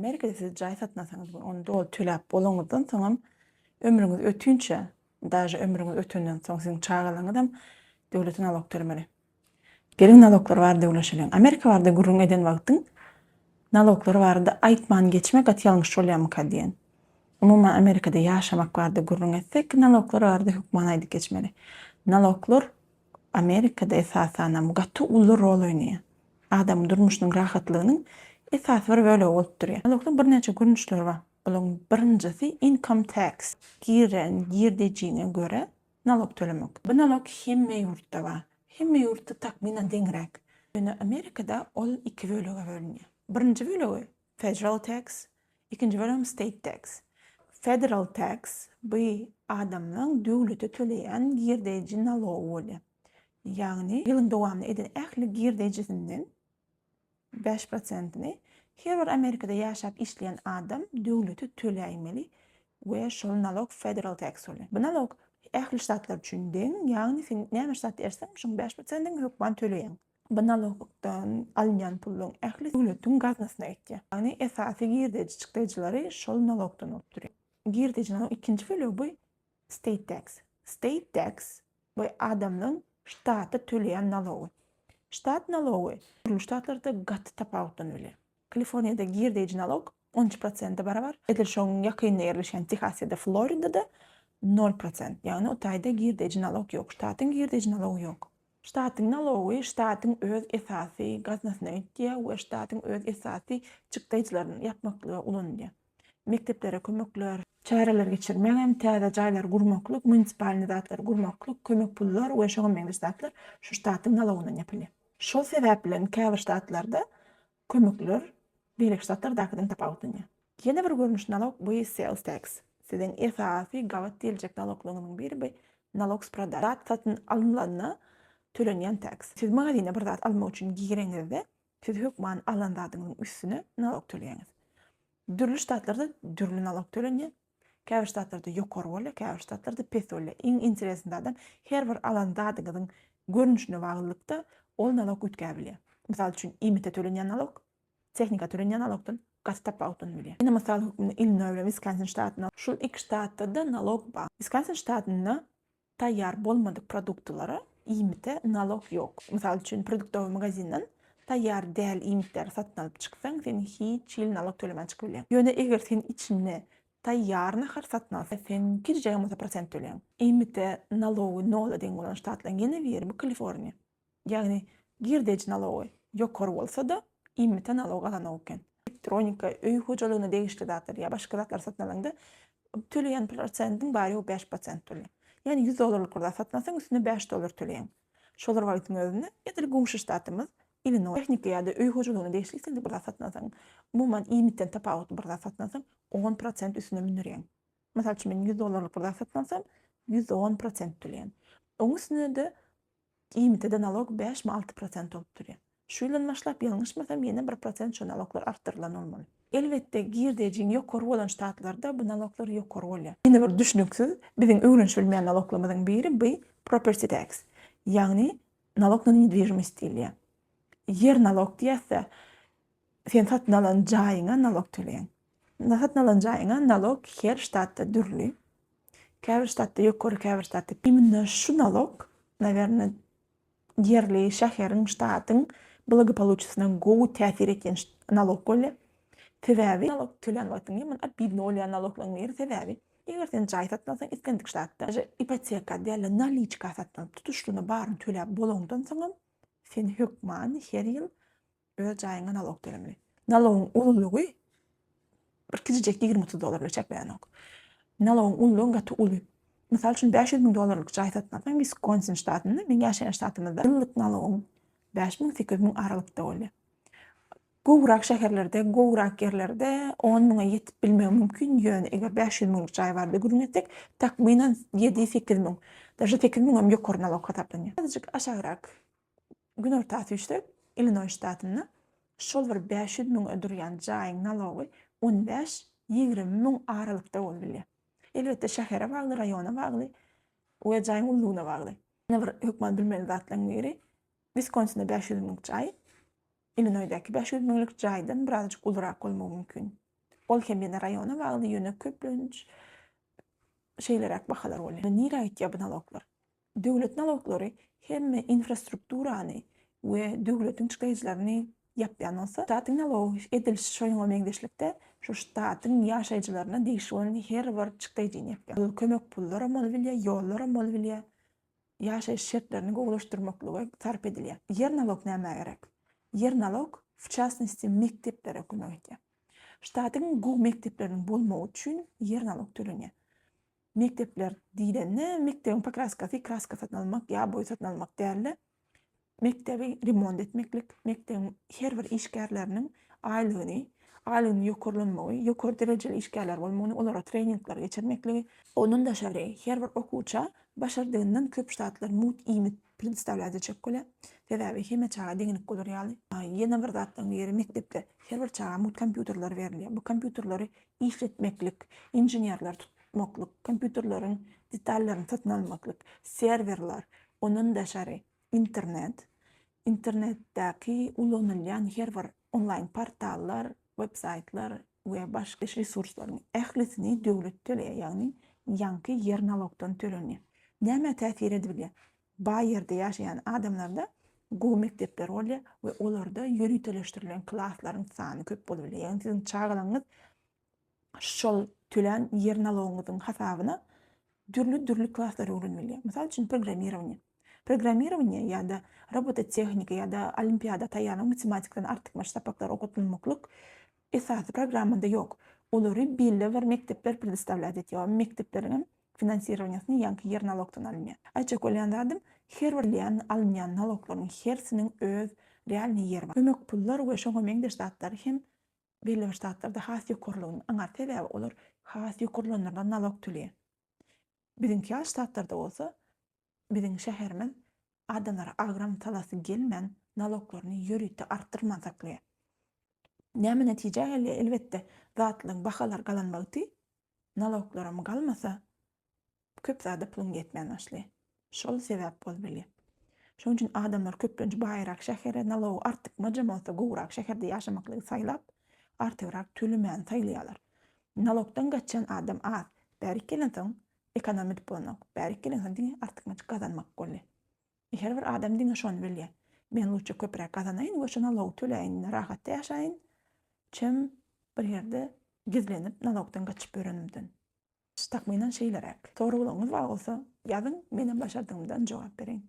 Amerikada siz jaý satyn alsaňyz we ony doly töläp bolaňyzdan soňam ömrüňiz ötünçä, daže ömrüňiz ötenden soň siziň çagalaryňyzam döwlete nalog tölemeli. Geliň naloglar barada gürleşeliň. Amerika barada gürrüň eden wagtyň naloglar barada aýtman geçmek gaty ýalňyş bolýarmyka diýen. Umuman Amerikada ýaşamak barada gürrüň etsek naloglar barada hökman aýdyp geçmeli. Naloglar Amerikada esasanam gaty uly rol oýnaýar. Adamyň durmuşynyň rahatlygynyň esasy bir bölegi bolup durýar. Naloglaryň birnäçe görnüşleri bar. Bularyň birinjisi income tax, giren girdejiňe görä nalog tölemek. Bu nalog hemme ýurtda bar. Hemme ýurtda takmynan deňräk. Ýöne Amerikada ol iki bölege bölünýär. Birinji bölegi federal tax, ikinji bölegem state tax. Federal tax bu adamlaň döwlete töleýän girdeji nalogy bolýar. Ýagny ýylyň dowamynda eden ähli girdejisinden 5 prosentini her bir Amerikada ýaşap işleýän adam döwlete töläýmeli we şol nalog federal tax bolýar. Bu nalog ähli ştatlar üçin deň, ýagny sen näme ştatda erseň şoň 5 prosentini hökman töleýäň. Bu nalogdan alynýan pulluň ählisi döwletiň gaznasyna gitýär. Ýagny esasy girdeji çykdajylary şol nalogdan bolup durýar. Girdeji nalog ikinji bölegi bu state tax. State tax bu adamlaryň ştata töleýän nalogy. Ştat nalogy dürli ştatlarda gaty tapawutlanylýar. Kaliforniýada girdeji nalog 13 prosente barabar. Edil şoň ýakynda ýerleşýän Tehas ýa-da Floridada nol prosent. Ýagny o taýda girdeji nalog ýok. Ştatyň girdeji nalogy ýok. Ştatyň nalogy ştatyň öz esasy gaznasyna gitýär we ştatyň öz esasy çykdaýjylaryny ýapmaklyga ulanylýar. Mekdeplere kömekler, çäreler geçirmek hem täze jaýlary gurmaklyk, munisipalnyý zatlary gurmaklyk, kömek pullar we şoňa meňzeş zatlar şu ştatyň nalogyndan ýapylýar. Şol sebäplen käbir ştatlarda kömekler beýleki ştatlardakydan tapawutlanýar. Ýene bir görnüş nalog bu sales tax. Siziň esasy gabat geljek naloglaryňyzyň biri bu nalog s prodaž. Zat satyn alynlanda tölenýän tax. Siz magazine bir zat almak üçin gireňizde siz hökman alan zadyňyzyň üstüne nalog töleýäňiz. Dürli ştatlarda dürli nalog tölenýär. Käbir ştatlarda ýokary bolýar, käbir ştatlarda pes bolýar. Iň interesny zadam her bir alan zadyňyzyň görnüşine baglylykda ol nalog üýtgäbilýär. Mysal üçin iýmite tölenýän nalog tehnika tölenýän nalogdan gaty tapawutlanyp bilýär. Ýene mysal hökmünde Illinoý bilen Wiskonsin ştatyny Şul iki ştatda-da nalog bar. Wiskonsin ştatynda taýýar bolmadyk produktylara, iýmite nalog ýok. Mysal üçin, produktowy magazinden taýýar däl iýmitleri satyn alyp çyksaň, sen hiç hili nalog tölemän çykyp bilýäň. Ýöne eger sen içinde taýýar nahar satyn alsaň, sen kiçijegem bolsa prosent töleýäň. Iýmite nalogy nola deň bolan ştatlaryň ýene biri bu Kaliforniýa. Ýagny girdeji nalogy ýokary bolsa-da, iýmite nalog alanok eken. Elektronika, öý hojalygyna degişli zatlar ýa başga zatlar satyn alaňda töleýän prosentiň bary-ýogy 5% bolýar. Ýagny 100 dollarlyk bir zat satyn alsaň, üstüne 5 dollar töleýäň. Şol bir wagtyň özünde edil goňşy ştatymyz Illinoý tehnika ýa-da öý hojalygyna degişli islendik bir zat satyn alsaň, umuman iýmitden tapawutly bir zat satyn alsaň, 10% üstüne mündürýäň. Mysal üçin men 100 dollarlyk bir zat satyn alsam, 110% töleýän. Oň üstüne-de Iýmite-de nalog bäşmi alty prosent bolup durýar. Şu ýyldan başlap, ýalňyşmasam, ýene bir prosent şo naloglar artdyrylan bolmaly. Elbetde, girdejiň ýokary bolan ştatlarda bu naloglar ýokary bolýar. Ýene bir düşnüksiz, biziň öwrenişip bilmeýän naloglarymyzyň biri bu property tax, ýagny nalog na nedwižimost diýilýär. Ýer nalog diýýäs-de, sen satyn alan jaýyňa nalog töleýäň. Satyn alan jaýyňa nalog her ştatda dürli. Käbir ştatda ýokary, käbir ştatda Imенно şu nalog, nawerno, ýerli şäheriň, ştatyň blagopoluçisyna gowy täsir etýän nalog bolýar. Sebäbi nalog tölän wagtyň ýaman obidno bolýan naloglaryň biri. Sebäbi eger sen jaý satyn alsaň islendik ştatda, daže ipoteka däl-de naliçka satyn alyp tutuşlygyna baryny töläp bolaňdan soňam sen hökman her ýyl Öz jaýyňa nalog tölemeli. Nalogyň ululygy bir kiçijek 20-30 dollar bilen çäklenenok. Nalogyň ululygy gaty uly. Mysal üçin 500 müň dollarlyk jaý satyn alsaň Wiskonsin ştatynda, meň ýaşaýan ştatymyzda ýyllyk nalogyň 5 müň, 8 müň aralykda bolýar. Gowrak şäherlerde, gowrak ýerlerde 10 müňe ýetip bilmegi mümkin, ýöne eger 500 müňlük jaý barada gürrüň etsek, takmynan 7-8 müň, daže 8 müň hem ýokary nalog hasaplanýar. Azajyk aşagrak Günorta süýşsek, Illinoý ştatynda şol bir 500 müňe durýan jaýyň nalogy on bäş, 20 müň aralykda bolup bilýär. Elbetde, şähere bagly, raýona bagly we jaýyň ululygyna bagly. Ýene bir hökman bilmeli zatlaryň biri, Wiskonsinde 500 müňlük jaý, Illinoýdaky 500 müňlük jaýdan birazajyk ulurak bolmagy mümkin. Ol hem ýene raýona bagly, ýöne köplenç şeýleräk bahalar bolýar. Nirä gitýär bu naloglar? Döwlet naloglary hemme infrastrukturany we döwletiň çykdaýjylaryny ýapýan bolsa, ştatyň nalogy edil şoňa meňzeşlikde şu ştatyň ýaşaýjylaryna degişli bolan her bir çykdaýjyny ýapýar. Ol kömek pullaram bolubilýär, ýollaram bolubilýär, ýaşaýyş şertlerini gowulaşdyrmaklyga sarp edilýär. Ýer nalog nämä gerek? Ýer nalog, w çasnosti, mekdeplere kömek edýär. Ştatyň gowy mekdepleriniň bolmagy üçin ýer nalog tölenýär. Mekdepler diýlende, mekdebiň pokraskasy, kraska satyn almak ýa boýa satyn almak däl-de, mekdebi remont etmeklik, mekdebiň her bir işgärleriniň aýlygyny, aýlygynyň ýokarlanmagy, ýokary derejeli işgärler bolmagyny, olara treningler geçirmekligi. Ondan daşary, her bir okuwça başardygyndan köp ştatlar mugt iýmit predostawlýat etjek bolýar. Sebäbi hemme çaga deňlik bolar ýaly. Ýene bir zatlaryň biri mekdepde her bir çaga mugt kompýuterler berilýär. Bu kompýuterleri işletmeklik, inženerler tutmaklyk, kompýuterleriň detallaryny satyn almaklyk, serwerler, ondan daşary internet, internetdäki ulanylýan her bir onlaýn portallar, web-saýtlar we başga resurslaryň ählisini döwlet töleýär, ýagny ýaňky ýer nalogdan tölenýär. Nämä täsir edip bilýär? Baý ýerde ýaşaýan adamlarda gowy mekdepler bolýar we olarda ýöriteleşdirilen klaslaryň sany köp bolup bilýär. Ýagny siziň çagalaryňyz şol tölän ýer nalogyňyzyň hasabyna dürli-dürli klaslary öwrenip bilýär. Mysal üçin, programmirowaniýe. Programmirowaniýe ýa-da robototehnika ýa-da olimpiada taýýarlyk matematikadan artykmaç sapaklar okatylmaklyk esasy programmada ýok. Olary belli bir mekdepler predostawlýat edýär. Mekdepleriň hem Finansirowaniýasyny ýaňky ýer nalogdan alynýar. Aýtjak bolýan zadym, her bir ýan alynýan naloglaryň hersiniň öz realnyý ýeri bar. Kömek pullar we şoňa meňzeş zatlar hem belli bir ştatlarda has ýokarylygyny aňar, sebäbi olar has ýokarlandyrylan nalog töleýär. Biziňki ýaly ştatlarda bolsa, biziň şäherimiz adamlara agram salasy gelmän naloglaryny ýörite artdyrman saklaýar. Näme netijä gelýär? Elbetde, zatlaryň bahalary galan wagty Naloglaram galmasa, köp zada puluň ýetmän başlaýar. Şol sebäp bolup bilýär. Şonuň üçin adamlar köplenç baýrak şähere, nalogy artykmajam bolsa gowurak şäherde ýaşamaklygy saýlap, artygrak tölemäni saýlaýarlar. Nalogdan gaçýan adam az. Bärik gelensoň, ekonom edip bolanok. Bärik gelensoň diňe artykmaç gazanmak bolýar. Her bir adam diňe şony bilýär. Men lutçe köpräk gazanaýyn we şo nalogy töläýin, rahatda ýaşaýyn, çem bir ýerde gizlenip nalogdan gaçyp ýörenimden. Takmynan şeýleräk. Soraglaryňyz bar bolsa ýazyň, menem başardygymdan jogap bereýin.